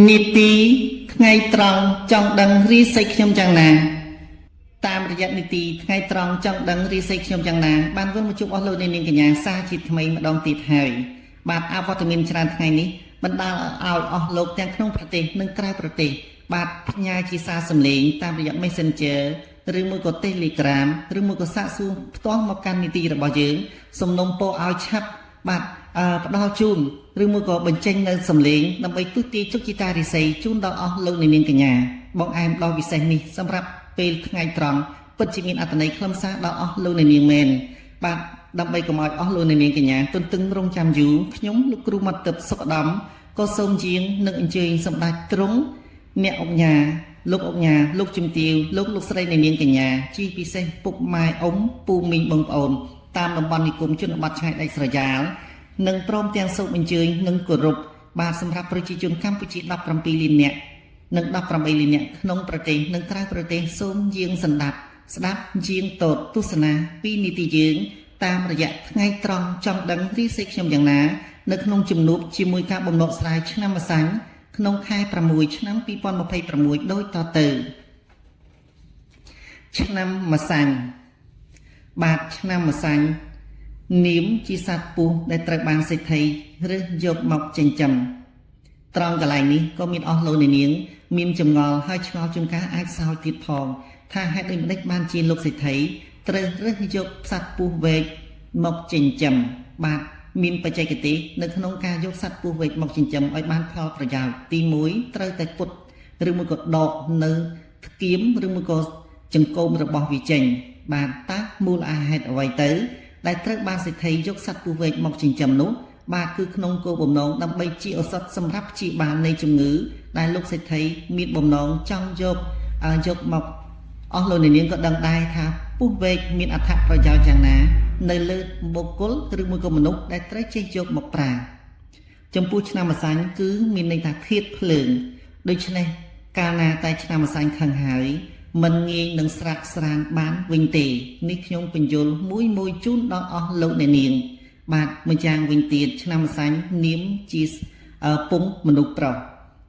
នីតិថ្ងៃត្រង់ចង់ដឹងរាសីខ្ញុំយ៉ាងណា តាមរយៈនីតិថ្ងៃត្រង់ចង់ដឹងរាសីខ្ញុំយ៉ាងណាបានវិលមកជួបអស់លោកអ្នកនាងកញ្ញាសាជាថ្មីម្ដងទៀតហើយបាទអវត្តមានច្រើនថ្ងៃនេះបណ្ដាលឲ្យអស់លោកទាំងក្នុងប្រទេសនិងក្រៅប្រទេសបាទផ្ញើជាសារសំឡេងតាមរយៈ Messenger ឬមួយក៏ Telegram ឬមួយក៏សាកសួរផ្ទាល់មកកាន់នីតិរបស់យើងសំណុំពរឲ្យឆាប់បាទផ្ដល់ជូនឬមួយក៏បញ្ចេញនៅសំឡេងដើម្បីទស្សន៍ទាយជោគជតារាសីជូនដល់អស់លោកអ្នកនាងកញ្ញាបងអែមដ៏ពិសេសនេះសម្រាប់ពេលថ្ងៃត្រង់ពិតជាមានអត្ថន័យខ្លឹមសារដល់អស់លោកអ្នកនាងមែនបាទដើម្បីកុំឲ្យអស់លោកអ្នកនាងកញ្ញាទន្ទឹងរង់ចាំយូរខ្ញុំលោកគ្រូម៉ាត់ទឹកសុខដុមក៏សូមយាងនិងអញ្ជើញសម្ដេចទ្រង់អ្នកអុកញ៉ាលោកអុកញ៉ាលោកជំទាវលោកលោកស្រីអ្នកនាងកញ្ញាជាពិសេសពុកម៉ែអ៊ំពូមីងបងប្អូនតាមតំបន់និគមជនបទឆ្ងាយដាច់ស្រយាលនិងព្រមទាំងសូមអញ្ជើញនិងគោរពបាទសម្រាប់ប្រជាជនកម្ពុជា17លាននាក់និង18លាននាក់ក្នុងប្រទេសនិងក្រៅប្រទេសសូមយាងសម្ដាប់ស្ដាប់យាងតតទស្សនាពីនីតិយើងតាមរយៈថ្ងៃត្រង់ចង់ដឹងរាសីខ្ញុំយ៉ាងណានៅក្នុងជំនួបជាមួយការបំណក់ស្រាយឆ្នាំម្សាញ់ក្នុងខែ6ឆ្នាំ2026ដូចតទៅឆ្នាំម្សាញ់បាទឆ្នាំម្សាញ់នាមជាសត្វពស់ដែលត្រូវបានសេដ្ឋីរើសយកមកចិញ្ចឹមត្រង់កន្លែងនេះក៏មានអស់លោកអ្នកនាងមានចម្ងល់ហើយឆ្ងល់ជួនកាលអាចសោចទៀតផងថាហេតុដូចម្តេចបានជាលោកសេដ្ឋីត្រូវរើសយកសត្វពស់វែកមកចិញ្ចឹមបាទមានបច្ចេកទេសនៅក្នុងការយកសត្វពស់វែកមកចិញ្ចឹមឲ្យបានផលប្រយោជន៍ទី1ត្រូវតែពុតឬមួយក៏ដកនៅធ្គាមឬមួយក៏ចង្កូមរបស់វាចេញបាទតើមូលហេតុអ្វីទៅដែលត្រូវបានសេដ្ឋីយកសត្វពស់វែកមកចិញ្ចឹមនោះបាទគឺក្នុងគោលបំណងដើម្បីជាឱសថសម្រាប់ព្យាបាលនៃជំងឺដែលលោកសេដ្ឋីមានបំណងចង់យកយកមកអស់លោកអ្នកនាងក៏ដឹងដែរថាពស់វែកមានអត្ថប្រយោជន៍យ៉ាងណានៅលើបុគ្គលឬមួយក៏មនុស្សដែលត្រូវចេះយកមកប្រើចំពោះឆ្នាំម្សាញ់គឺមានន័យថាធាតុភ្លើងដូច្នេះកាលណាតែឆ្នាំម្សាញ់ខឹងហើយមិនងាយនឹងស្រាក់ស្រានបានវិញទេនេះខ្ញុំបញ្យល់មួយមួយជូនដល់អស់លោកអ្នកនាងបាទម្យ៉ាងវិញទៀតឆ្នាំម្សាញ់នាមជាពងមនុស្សប្រុស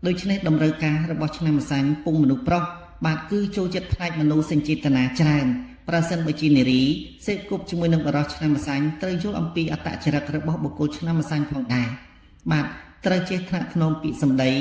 ដូច្នេះតម្រូវការរបស់ឆ្នាំម្សាញ់ពងមនុស្សប្រុសបាទគឺចូលចិត្តផ្នែកមនោសញ្ចេតនាច្រើនប្រសិនបើជានារីសេពគប់ជាមួយនឹងបរិសឆ្នាំម្សាញ់ត្រូវយល់អំពីអត្តចរិតរបស់បុគ្គលឆ្នាំម្សាញ់ផងដែរបាទត្រូវចេះថ្នាក់ថ្នមពាក្យសម្ដី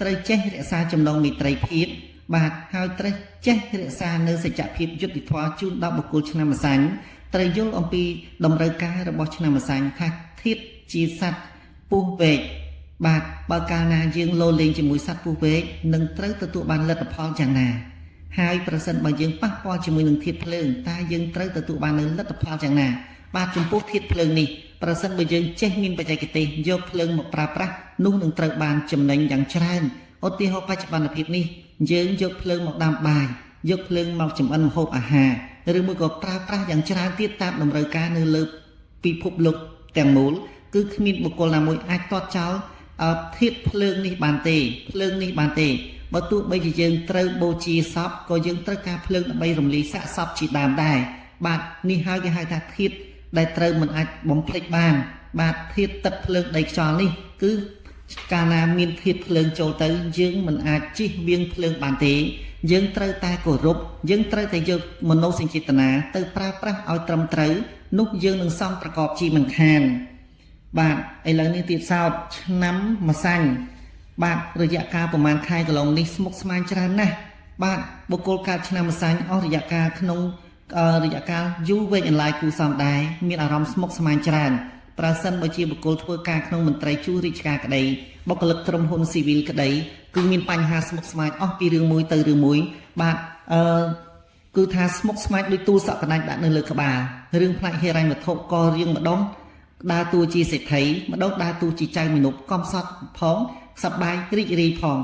ត្រូវចេះរក្សាចំណងមេត្រីភាពបាទហើយត្រូវចេះរក្សានៅសច្ចភាពយុត្តិធម៌ជូនដល់បុគ្គលឆ្នាំម្សាញ់ត្រូវយល់អំពីតម្រូវការរបស់ឆ្នាំម្សាញ់ថាធាតុជាសត្វពស់វែកបាទបើកាលណាយើងលោលេងជាមួយសត្វពស់វែកនឹងត្រូវទទួលបានលទ្ធផលយ៉ាងណាហើយប្រសិនបើយើងប៉ះពាល់ជាមួយនឹងធាតុភ្លើងតើយើងត្រូវទទួលបាននូវលទ្ធផលយ៉ាងណាបាទចំពោះធាតុភ្លើងនេះប្រសិនបើយើងចេះមានបច្ចេកទេសយកភ្លើងមកប្រើប្រាស់នោះនឹងត្រូវបានចំណេញយ៉ាងច្រើនឧទាហរណ៍បច្ចុប្បន្នភាពនេះយើងយកភ្លើងមកដាំបាយយកភ្លើងមកចម្អិនម្ហូបអាហារឬមួយក៏ប្រើប្រាស់យ៉ាងច្រើនទៀតតាមតម្រូវការនៅលើពិភពលោកទាំងមូលគឺគ្មានបុគ្គលណាមួយអាចទាត់ចោលធាតុភ្លើងនេះបានទេភ្លើងនេះបានទេបើទោះបីជាយើងត្រូវបូជាសពក៏យើងត្រូវការភ្លើងដើម្បីរំលាយសាកសពជាដើមដែរបាទនេះហើយគេហៅថាធាតុដែលត្រូវមិនអាចបំភ្លេចបានបាទធាតុទឹកភ្លើងដីខ្យល់នេះគឺកាលណាមានធាតុភ្លើងចូលទៅយើងមិនអាចជិះវៀងភ្លើងបានទេយើងត្រូវតែគោរពយើងត្រូវតែយកមនោសញ្ចេតនាទៅប្រើប្រាស់ឲ្យត្រឹមត្រូវនោះយើងនឹងសំប្រកបជាមិនខានបាទឥឡូវនេះទៀតសោតឆ្នាំម្សាញ់បាទរយៈកាលប្រហែលខែកន្លងនេះស្មុគស្មាញច្រើនណាស់បាទបុគ្គលកើតឆ្នាំម្សាញ់អស់រយៈកាលក្នុងរយៈកាលយូរវែងអន្លាយគូសំដែរមានអារម្មណ៍ស្មុគស្មាញច្រើនប្រសិនបើជាបុគ្គលធ្វើការក្នុងមន្ត្រីជួររាជការក្តីបុគ្គលិកក្រុមហ៊ុនស៊ីវិលក្តីគឺមានបញ្ហាស្មុគស្មាញអស់ពីរឿងមួយទៅរឿងមួយបាទអឺគឺថាស្មុគស្មាញដូចទូលសក់កណ្ដាច់ដាក់នៅលើក្បាលរឿងផ្នែកហិរញ្ញវត្ថុក៏រៀងម្ដងដើរតួជាសេដ្ឋីម្ដងដើរតួជាចៅមនុស្សកំសត់ផងសប្បាយរីករាយផង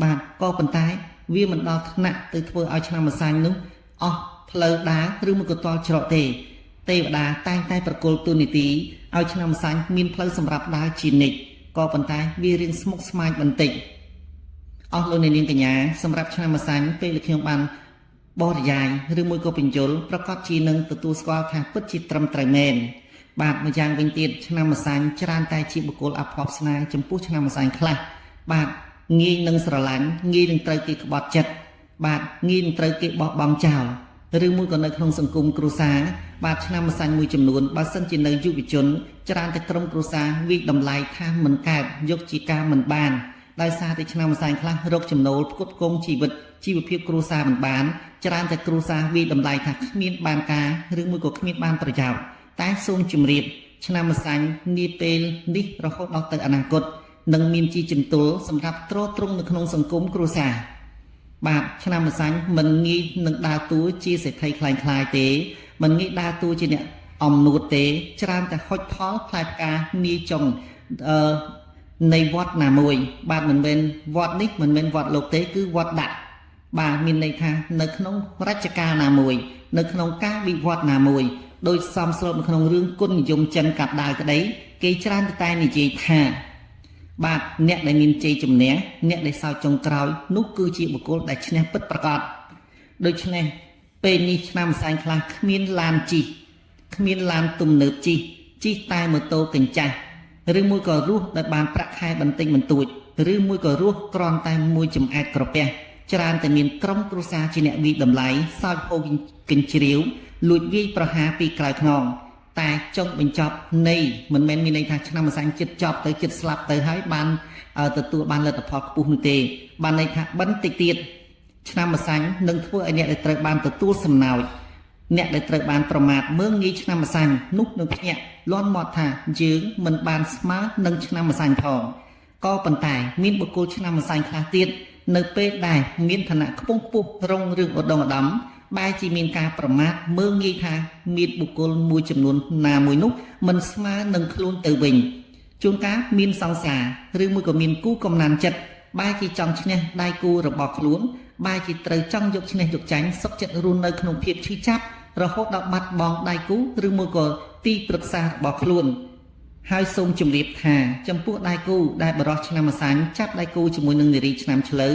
បាទក៏ប៉ុន្តែវាមិនដល់ថ្នាក់ទៅធ្វើឲ្យឆ្នាំម្សាញ់នោះអស់ផ្លូវដើរឬមួយក៏តល់ច្រកទេទេវតាតែងតែប្រគល់ទូនីតិឲ្យឆ្នាំម្សាញ់មានផ្លូវសម្រាប់ដើរជានិច្ចក៏ប៉ុន្តែវារៀងស្មុគស្មាញបន្តិចអស់លោកអ្នកនាងកញ្ញាសម្រាប់ឆ្នាំម្សាញ់ពេលដែលខ្ញុំបានបរិយាយឬមួយក៏បញ្យលប្រកាសជានឹងទទួលស្គាល់ថាពិតជាត្រឹមត្រូវមែនបាទម្យ៉ាងវិញទៀតឆ្នាំម្សាញ់ច្រើនតែជាបុគ្គលអភ័ព្វស្នាចំពោះឆ្នាំម្សាញ់ខ្លះបាទ ងាយនឹងស្រឡាញ់ងាយនឹងត្រូវគេក្បត់ចិត្តបាទងាយនឹងត្រូវគេបោះបង់ចោលឬមួយក៏នៅក្នុងសង្គមគ្រួសារបាទឆ្នាំម្សាញ់មួយចំនួនបើសិនជានៅយុវជនច្រើនតែក្រុមគ្រួសារវាយតម្លៃថាមិនកើតយកជាការមិនបានដោយសារតែឆ្នាំម្សាញ់ខ្លះរកចំណូលផ្គត់ផ្គង់ជីវិតជីវភាពគ្រួសារមិនបានច្រើនតែគ្រួសារវាយតម្លៃថាគ្មានបានការឬមួយក៏គ្មានបានប្រយោជន៍តែសូមជម្រាបឆ្នាំម្សាញ់នាពេលនេះរហូតដល់ទៅអនាគតនឹងមានជាជំទល់សម្រាប់ទ្រទ្រង់នៅក្នុងសង្គមគ្រួសារបាទឆ្នាំម្សាញ់មិនងាយនឹងដើរតួជាសេដ្ឋីคล้ายៗទេមិនងាយដើរតួជាអ្នកអំនួតទេច្រើនតែហុចផលផ្លែផ្កានាយចុងអឺនៃវត្តណាមួយបាទមិនមែនវត្តនេះមិនមែនវត្តលោកទេគឺវត្តដាក់បាទមានន័យថានៅក្នុងរជ្ជកាលណាមួយនៅក្នុងការវិវត្តណាមួយដោយសំស្របនៅក្នុងរឿងគុណនិយមចិនកាប់ដាវក្តីគេច្រើនតែនិយាយថាបាទអ្នកដែលមានជ័យជំនះអ្នកដែលសោចចុងក្រោយនោះគឺជាបុគ្គលដែលឈ្នះពិតប្រាកដដូច្នេះពេលនេះឆ្នាំម្សាញ់ខ្លះគ្មានឡានជិះគ្មានឡានទំនើបជិះជិះតែម៉ូតូកញ្ចាស់ឬមួយក៏រស់ដែលបានប្រាក់ខែបន្តិចបន្តួចឬមួយក៏រស់គ្រាន់តែមួយចំអែតក្រពះច្រើនតែមានក្រុមគ្រួសារជាអ្នកវាយតម្លៃសោចហូរកញ្ជ្រៀវលួចវាយប្រហារពីក្រោយខ្នងតែចុងបញ្ចប់នៃមិនមែនមានន័យថាឆ្នាំម្សាញ់ចិត្តចប់ទៅចិត្តស្លាប់ទៅហើយបានទទួលបានលទ្ធផលខ្ពស់នោះទេបានន័យថាបន្តិចទៀតឆ្នាំម្សាញ់នឹងធ្វើឲ្យអ្នកដែលត្រូវបានទទួលសំណោចអ្នកដែលត្រូវបានប្រមាថមើងងាយឆ្នាំម្សាញ់នោះនឹងភ្ញាក់លាន់មាត់ថាយើងមិនបានស្មើនឹងឆ្នាំម្សាញ់ផងក៏ប៉ុន្តែមានបុគ្គលឆ្នាំម្សាញ់ខ្លះទៀតនៅពេលដែលមានឋានៈខ្ពង់ខ្ពស់រុងរឿងឧត្តមឧត្តមបែរជាមានការប្រមាថមើលងាយថាមានបុគ្គលមួយចំនួនណាមួយនោះមិនស្មើនឹងខ្លួនទៅវិញជួនកាលមានសង្សារឬមួយក៏មានគូកំណានចិត្តបែរជាចង់ឈ្នះដៃគូរបស់ខ្លួនបែរជាត្រូវចង់យកឈ្នះយកចាញ់សុខចិត្តរស់នៅក្នុងភាពឈឺចាប់រហូតដល់បាត់បង់ដៃគូឬមួយក៏ទីប្រឹក្សារបស់ខ្លួនហើយសូមជម្រាបថាចំពោះដៃគូដែលបរោះឆ្នាំម្សាញ់ចាប់ដៃគូជាមួយនឹងនារីឆ្នាំឆ្លូវ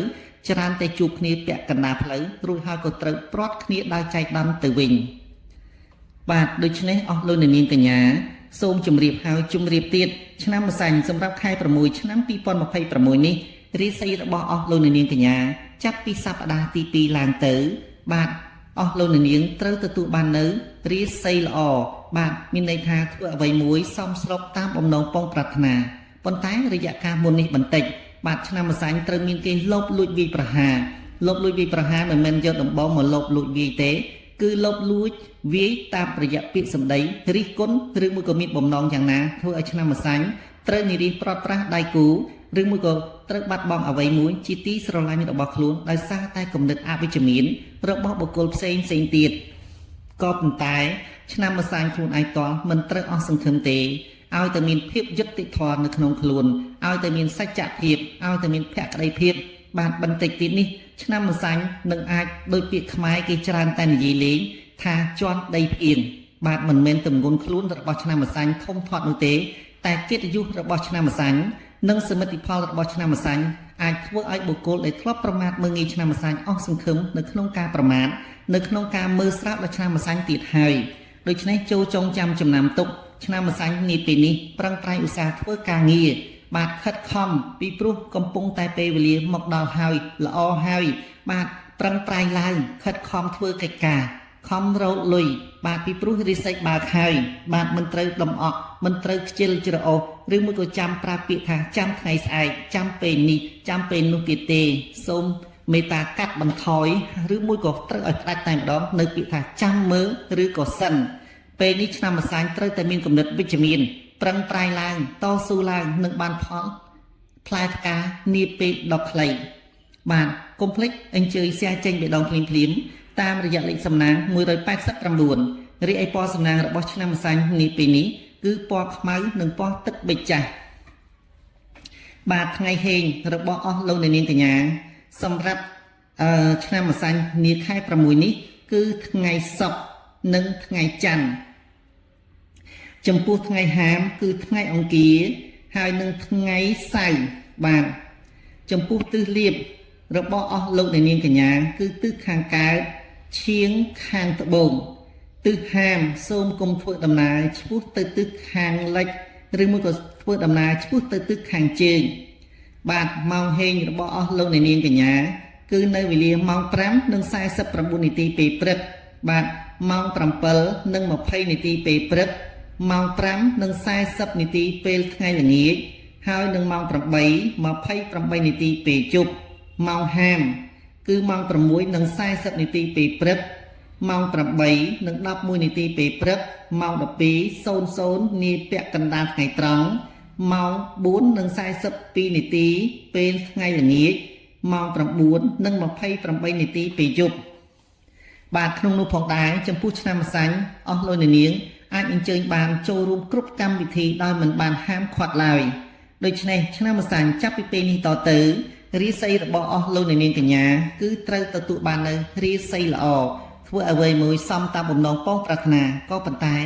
ច្រើនតែជួបគ្នាពាក់កណ្ដាលផ្លូវរួចហើយក៏ត្រូវព្រាត់គ្នាដោយចែកដាំទៅវិញបាទដូច្នេះអស់លោកអ្នកនាងកញ្ញាសូមជម្រាបហើយជម្រាបទៀតឆ្នាំម្សាញ់សម្រាប់ខែ6ឆ្នាំ2026នេះរាសីរបស់អស់លោកអ្នកនាងកញ្ញាចាប់ពីសប្តាហ៍ទី2ឡើងទៅបាទអស់លោកអ្នកនាងត្រូវទទួលបាននៅរាសីល្អបាទមានន័យថាធ្វើអ្វីមួយសមស្របតាមបំណងប៉ងប្រាថ្នាប៉ុន្តែរយៈកាលមុននេះបន្តិចបាទឆ្នាំម្សាញ់ត្រូវមានគេលបលួចវាយប្រហារលបលួចវាយប្រហារមិនមែនយកដំបងមកលបលួចវាយទេគឺលបលួចវាយតាមរយៈពាក្យសម្ដីរិះគន់ឬមួយក៏មានបំណងយ៉ាងណាធ្វើឲ្យឆ្នាំម្សាញ់ត្រូវនិរិះប្រត់ប្រាស់ដៃគូឬមួយក៏ត្រូវបាត់បង់អ្វីមួយជាទីស្រឡាញ់របស់ខ្លួនដោយសារតែគំនិតអវិជ្ជមានរបស់បុគ្គលផ្សេងផ្សេងទៀតក៏ប៉ុន្តែឆ្នាំម្សាញ់ខ្លួនឯងតល់មិនត្រូវអស់សង្ឃឹមទេឲ្យតែមានភាពយុត្តិធម៌នៅក្នុងខ្លួនឲ្យតែមានសច្ចភាពឲ្យតែមានភក្តីភាពបាទបន្តិចទៀតនេះឆ្នាំម្សាញ់នឹងអាចដោយពាក្យខ្មែរគេច្រើនតែនិយាយលេងថាជន់ដីផ្អៀងបាទមិនមែនទម្ងន់ខ្លួនរបស់ឆ្នាំម្សាញ់ធំធាត់នោះទេតែកិត្តិយសរបស់ឆ្នាំម្សាញ់និងសមិទ្ធផលរបស់ឆ្នាំម្សាញ់អាចធ្វើឲ្យបុគ្គលដែលធ្លាប់ប្រមាថមើលងាយឆ្នាំម្សាញ់អស់សង្ឃឹមនៅក្នុងការប្រមាថនៅក្នុងការមើលស្រាលដល់ឆ្នាំម្សាញ់ទៀតហើយដូច្នេះចូលចងចាំចំណាំទុកឆ្នាំម្សាញ់នាពេលនេះប្រឹងប្រែងឧស្សាហ៍ធ្វើការងារបាទខិតខំពីព្រោះកំពុងតែពេលវេលាមកដល់ហើយល្អហើយបាទប្រឹងប្រែងឡើងខិតខំធ្វើកិច្ចការខំរកលុយបាទពីព្រោះរិស័យបើកហើយបាទមិនត្រូវដំអក់មិនត្រូវខ្ជិលច្រអូសឬមួយក៏ចាំប្រើពាក្យថាចាំថ្ងៃស្អែកចាំពេលនេះចាំពេលនោះទៀតទេសូមមេត្តាកាត់បន្ថយឬមួយក៏ត្រូវឲ្យផ្ដាច់តែម្ដងនៅពាក្យថាចាំមើលឬក៏សិនពេលនេះឆ្នាំម្សាញ់ត្រូវតែមានគំនិតវិជ្ជមានប្រឹងប្រែងឡើងតស៊ូឡើងនឹងបានផលផ្លែផ្កានាពេលដ៏ខ្លីបាទកុំភ្លេចអញ្ជើញ share ចេញបេះដូងភ្លាមៗតាមរយៈលេខសំណាង189រីឯពណ៌សំណាងរបស់ឆ្នាំម្សាញ់នាពេលនេះគឺពណ៌ខ្មៅនិងពណ៌ទឹកប៊ិចចាស់បាទថ្ងៃហេងរបស់អស់លោកអ្នកនាងកញ្ញាសម្រាប់ឆ្នាំម្សាញ់នាខែ6នេះគឺថ្ងៃសុក្រនិងថ្ងៃច័ន្ទចំពោះថ្ងៃហាមគឺថ្ងៃអង្គារហើយនិងថ្ងៃសៅរ៍បាទចំពោះទិសលៀបរបស់អស់លោកអ្នកនាងកញ្ញាគឺទិសខាងកើតឈៀងខាងត្បូងទិសហាមសូមកុំធ្វើដំណើរឆ្ពោះទៅទិសខាងលិចឬមួយក៏ធ្វើដំណើរឆ្ពោះទៅទិសខាងជើង បាទម៉ោងហេងរបស់អស់លោកអ្នកនាងកញ្ញាគឺនៅវេលាម៉ោង5:49នាទីពេលព្រឹកបាទម៉ោង7:20នាទីពេលព្រឹកម៉ោង5:40នាទីពេលថ្ងៃល្ងាចហើយនឹងម៉ោង8:28នាទីពេលយប់ម៉ោងហាមគឺម៉ោង6:40នាទីពេលព្រឹកម៉ោង8:11នាទីពេលព្រឹកម៉ោង12:00នាពាក់កណ្ដាលថ្ងៃត្រង់ម៉ោង4:42នាទីពេលថ្ងៃល្ងាចម៉ោង9:28នាទីពេលយប់បាទក្នុងនោះផងដែរចំពោះឆ្នាំម្សាញ់អស់លោកអ្នកនាងអាចអញ្ជើញបានចូលរួមគ្រប់កម្មវិធីដោយមិនបានហាមឃាត់ឡើយដូច្នេះឆ្នាំម្សាញ់ចាប់ពីពេលនេះតទៅរាសីរបស់អស់លោកអ្នកនាងកញ្ញាគឺត្រូវទទួលបាននៅរាសីល្អធ្វើអ្វីមួយសមតាមបំណងប៉ងប្រាថ្នាក៏ប៉ុន្តែ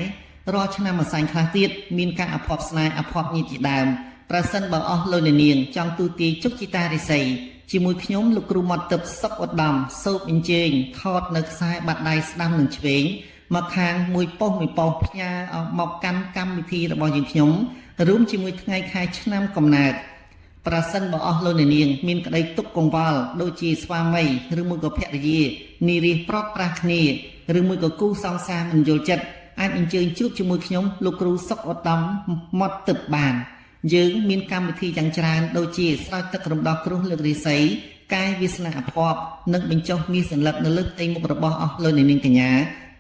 រាល់ឆ្នាំម្សាញ់ខ្លះទៀតមានការអភ័ព្វស្នេហ៍អភ័ព្វញាតិជាដើមប្រសិនបើអស់លោកអ្នកនាងចង់ទូទាយជោគជតារាសីជាមួយខ្ញុំលោកគ្រូម៉ត់ទឹកសុកឧត្តមសូមអញ្ជើញថតនៅខ្សែបាត់ដៃស្ដាំនិងឆ្វេងមកខាងមួយប៉ុស្តិ៍មួយប៉ុស្តិ៍ផ្ញើមកកាន់កម្មវិធីរបស់យើងខ្ញុំរួមជាមួយថ្ងៃខែឆ្នាំកំណើតប្រសិនបើអស់លោកអ្នកនាងមានក្តីទុក្ខកង្វល់ដូចជាស្វាមីឬមួយក៏ភរិយានិរិះប្រត់ប្រាស់គ្នាឬមួយក៏គូសង្សារមិនយល់ចិត្តអាចអញ្ជើញជួបជាមួយខ្ញុំលោកគ្រូសុកឧត្តមម៉ត់ទឹកបានយើងមានកម្មវិធីយ៉ាងច្រើនដូចជាស្រោចទឹករំដោះគ្រោះលើករាសីកាយវាសនាអភ័ព្វនិងបញ្ចុះមាសសន្លឹកនៅលើផ្ទៃមុខរបស់អស់លោកអ្នកនាងកញ្ញា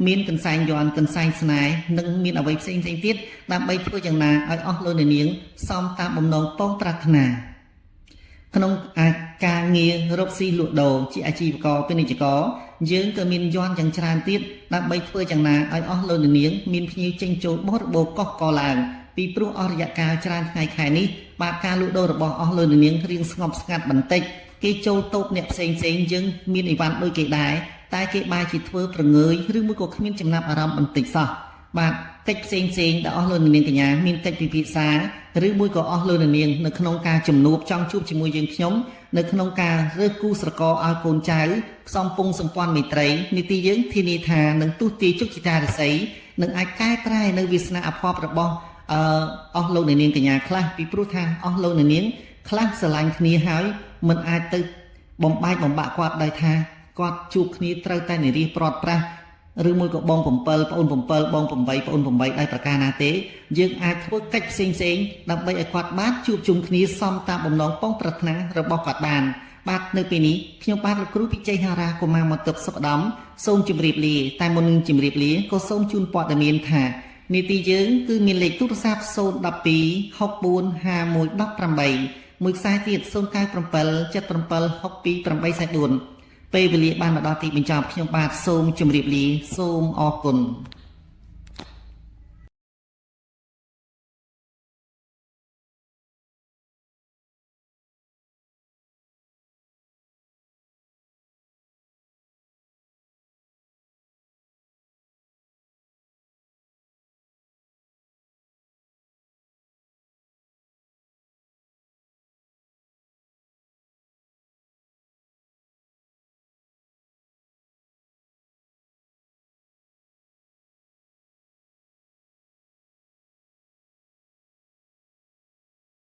មានកន្សែងយ័ន្តកន្សែងស្នេហ៍និងមានអ្វីផ្សេងៗទៀតដើម្បីធ្វើយ៉ាងណាឲ្យអស់លោកអ្នកនាងសមតាមបំណងប៉ងប្រាថ្នាក្នុងការងាររកស៊ីលក់ដូរជាអាជីវករពាណិជ្ជករយើងក៏មានយ័ន្តយ៉ាងច្រើនទៀតដើម្បីធ្វើយ៉ាងណាឲ្យអស់លោកអ្នកនាងមានភ្ញៀវចេញចូលបរិបូរកុះកឡើងពីព្រោះអស់រយៈកាលច្រើនថ្ងៃខែនេះបាទការលក់ដូររបស់អស់លោកអ្នកនាងរៀងស្ងប់ស្ងាត់បន្តិចគេចូលតូបអ្នកផ្សេងផ្សេងយើងមានអីវ៉ាន់ដូចគេដែរតែគេបែរជាធ្វើប្រងើយឬមួយក៏គ្មានចំណាប់អារម្មណ៍បន្តិចសោះបាទកិច្ចផ្សេងផ្សេងដែលអស់លោកអ្នកនាងកញ្ញាមានកិច្ចពិភាក្សាឬមួយក៏អស់លោកអ្នកនាងនៅក្នុងការជំនួបចង់ជួបជាមួយយើងខ្ញុំនៅក្នុងការរើសគូស្រករឲ្យកូនចៅផ្សំពងសម្ព័ន្ធមេត្រីនីតិយើងធានាថានឹងទស្សទាយជោគជតារិស័យនឹងអាចកែប្រែនៅវាសនាអភ័ព្វរបស់អឺអស់លោកអ្នកនាងកញ្ញាខ្លះពីព្រោះថាអស់លោកអ្នកនាងខ្លះស្រឡាញ់គ្នាហើយមិនអាចទៅបំបែកបំបាក់គាត់ដោយថាគាត់ជួបគ្នាត្រូវតែនិរិះប្រត់ប្រាស់ឬមួយក៏បង7ប្អូន7បង8ប្អូន8ដោយប្រការណាទេយើងអាចធ្វើកិច្ចផ្សេងផ្សេងដើម្បីឲ្យគាត់បានជួបជុំគ្នាសមតាមបំណងប៉ងប្រាថ្នារបស់គាត់បានបាទនៅពេលនេះខ្ញុំបាទលោកគ្រូពិជ័យហារាកុមារមកទិបសុខដមសូមជម្រាបលាតែមុននឹងជម្រាបលាក៏សូមជូនព័ត៌មានថានីតិយើងគឺមានលេខទូរស័ព្ទ012 64 51 18មួយខ្សែទៀត097 77 62 844ពេលវេលាបានមកដល់ទីបញ្ចប់ខ្ញុំបាទសូមជម្រាបលាសូមអរគុណ។